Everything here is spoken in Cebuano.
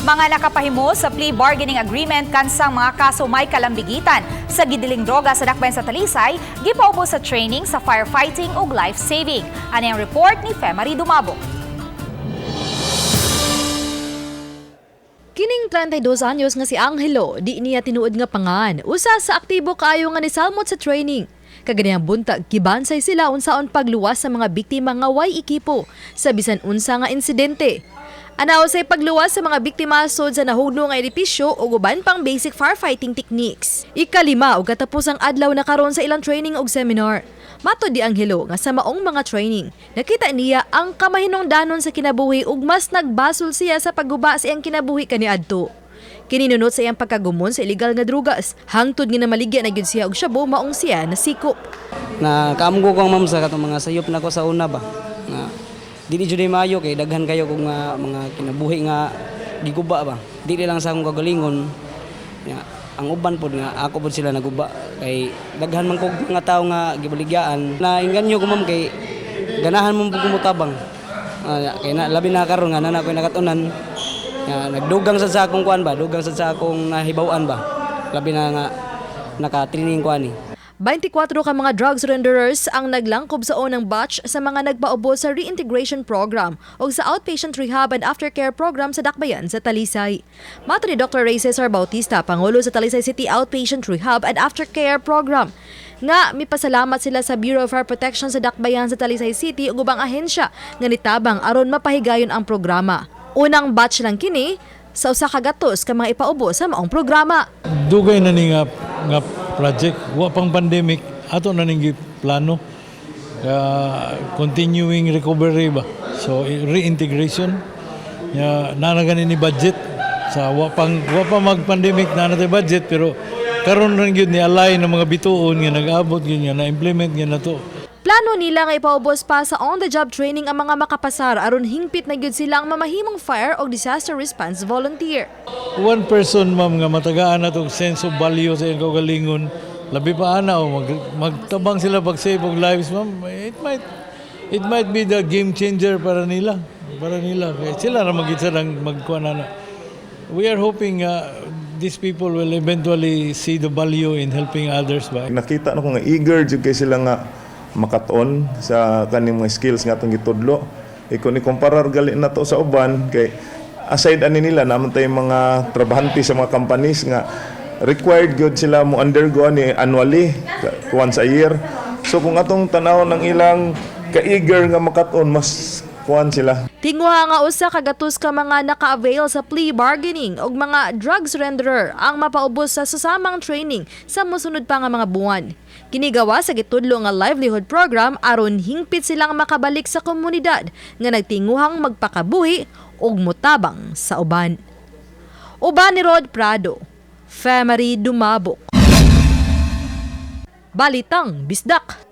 Mga nakapahimo sa plea bargaining agreement kansang mga kaso may kalambigitan sa gidiling droga sa Dakbayan sa Talisay, gipaubos sa training sa firefighting ug life saving. Ani ang report ni Femary Dumabok. Kining 32 anyos nga si Angelo, di niya tinuod nga pangan. Usa sa aktibo kaayo nga nisalmot sa training. Kaganihang buntag, gibansay sila unsaon pagluwas sa mga biktima nga way ekipo sa bisan unsa nga insidente. Anaw say pagluwas sa mga biktima sud sa nahugno nga edipisyo ug uban pang basic firefighting techniques. Ikalima ug katapusang adlaw na karon sa ilang training ug seminar. Matod ni Angelo nga sa maong mga training, nakita niya ang kamahinungdanon sa kinabuhi ug mas nagbasol siya sa pagguba sa iyang kinabuhi kaniadto. Kininunot sa iyang pagkagumon sa illegal nga drugas, hangtod nga namaligya na gyud siya og shabu maong siya nasikop. Na kaamgo ko ma'am sa katong mga sayop nako sa una ba nga dili jud maayo kay daghan kayo kung nga mga kinabuhi nga giguba ba, dili lang sa akong kagalingon nga ang uban pod nga ako pod sila naguba kay daghan man kog mga tawo nga gibaligyaan. Na inganyo ko, ma'am, kay ganahan mo pud kumutabang. Ah, kay na labi na karon nga nana ko'y nakatunan nga nagdugang sad sa akong kuan ba, dugang sad sa akong nahibaw-an ba, labi na nga naka-training ko ani. 24 ka mga drug surrenderers ang naglangkob sa unang batch sa mga nagpaubos sa reintegration program o sa outpatient rehab and aftercare program sa Dakbayan sa Talisay. Matod ni Dr. Ray Cesar Bautista, Pangulo sa Talisay City Outpatient Rehab and Aftercare Program, nga mipasalamat sila sa Bureau of Fire Protection sa Dakbayan sa Talisay City ug ubang ahensya nga nitabang aron mapahigayon ang programa. Unang batch lang kini sa 100 ka mga ipaubos sa maong programa. Dugay na ni nga project, wa pang pandemic, ato na ning plano. Continuing recovery ba. So reintegration ya naa na gani ni budget sa wa pa mag-pandemic naa na tay budget, pero karon ran gyud ni align ng mga bituon nga nag-abot gyud nga na-implement gyud na to. Plano nila nga ipaubos pa sa on-the-job training ang mga makapasar aron hingpit na gyud silang mamahimong fire o disaster response volunteer. One person, ma'am, nga matagaan na tong sense of value sa iyang kaugalingon, labi pa ana o magtabang sila pag save og lives, ma'am, it might be the game changer para nila. Kaya sila ra magit ng magkuan na. We are hoping these people will eventually see the value in helping others ba. Nakita na ko nga eager jud kay sila nga makatuon sa kaning mga skills nga atong gitudlo. Kung ikumparar gali na to sa uban kay aside ani nila naman tay mga trabahante sa mga companies nga required gyud sila mo undergo ani annually, once a year. So kung atong tanaw ng ilang ka-eager nga makatuon, mas kuan sila. Tinguha nga 100 ka mga naka-avail sa plea bargaining og mga drug surrenderer ang mapaubos sa susamang training sa mosunod pa nga mga buwan. Kinigawa sa gitudlo nga livelihood program aron hingpit silang makabalik sa komunidad nga nagtinguhang magpakabuhi ug motabang sa uban. Uban ni Rod Prado, Femary Dumabok. Balitang Bisdak.